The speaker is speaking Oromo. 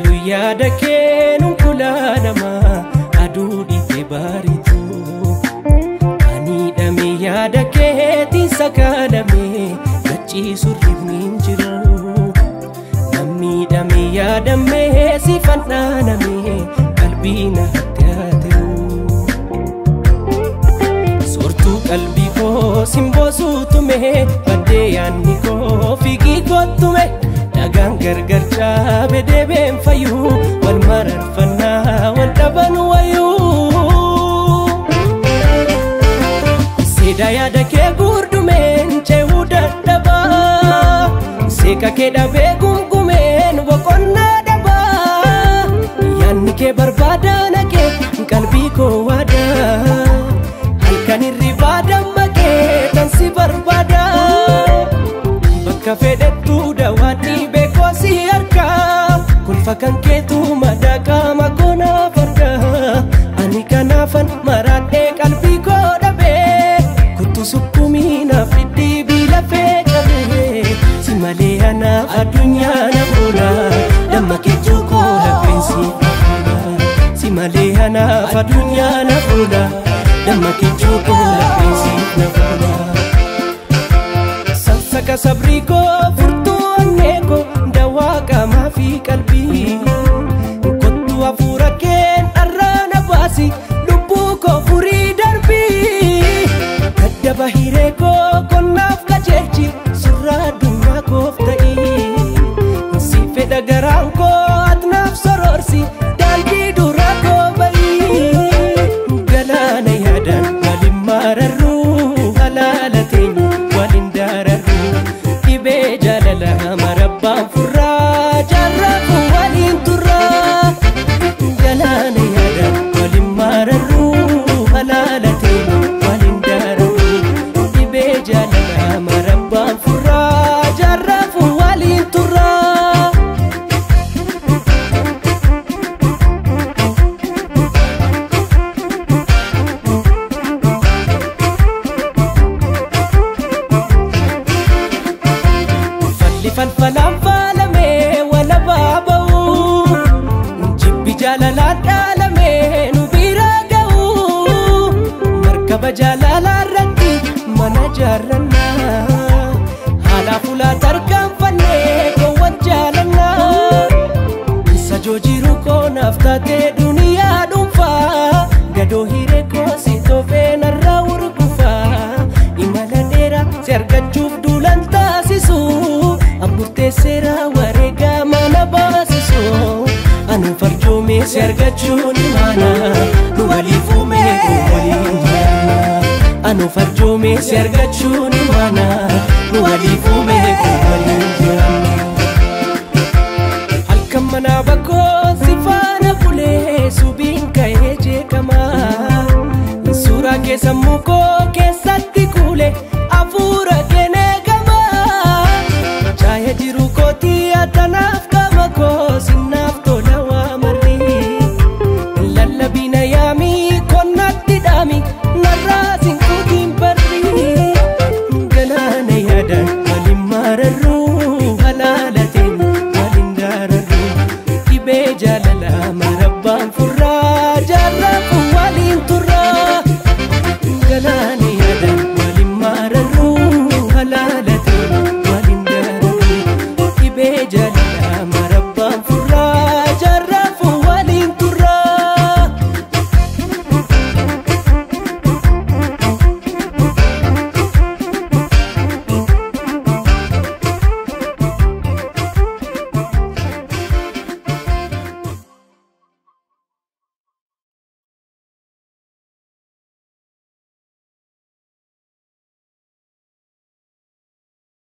Galu yaada keenuun kulaalama aduu dhiite baaritu. Ani dhame yaada keetiin sakaalame gachiisu rifni hin jiru. Namni dhame yaadame si fandhaaname qalbii na hattaateru. Soortuu qalbii koo simboo tume baddee yaadni koo fiigii kottume. Dhagaan gargar caabe deebeen fayyuu wal mararfannaa wal dhaban wayyuu. Seedaa yaada kee gurdumeen ce'uu dadhabaa seeqa kee dhabee gungumeen boqonnaa dhabaa yaadni kee barbaada naqee qalbii koo waadaa halkan hirribaa dammaqee tan si barbaada. Bakka fedhettu daawwadhi beekoo si harkaa kolfa kan keetu madaa qaama koonaaf argaa ani kanaafan maraadhee qalbii koo dhabee kuttu sukkumii naaf dhidhiibii lafee cabee si malee anaaf addunyaa na oola damma kechuu koo lapheen siif na oola si malee anaaf addunyaa na oola damma kechuu koo lapheen siif na oola. Saka sabrii koo furtuu onnee koo dawaa qaamaa fi qalbii kottu hafuura keen dharraa na baasi lubbuu koo furii darbii gadda bahiree koo qonnaaf qajeelchi surraa addunyaa koof ta'ii si fedha garaan koo atnaaf sororsi daandii duraa koo bayii galaana yaadaan waliin mararruu halaala teenya waliin daararruu. Dhibee jaalala marabbaan furraa jaarraa waliin turraa galaana yaadaan waliin mararruu halaala teenya waliin daararruu dhibee jaalala marabbaan furraa jaarraa waliin turraa. Falfalaan faalamee walabaa ba'uu jibbi jaalalaan dhaalamee nu bira ga'uu markaba jaalalaa irratti mana jaarrannaa haala fuulaa tarkaanfannee gowwan jaalannaa sajoo jiru koonaaf taatee duniyaa dhuunfaa gadoo hiree koo si toofee narraa urgufaa imala dheeraa si argachuuf duulan taasisu. Murteesseera wareegaa mana baasisu anu farjoomee si argachuun imaana nu waliif uumee waliin jiraanna anu farjoomee si argachuun imaana nu waliif uumee waliin jiraanna. Halkan manaa bakkoo si faana bulee subiin ka'ee jeeqamaa suuraa kee sammuu koo keessatti kuule hafuura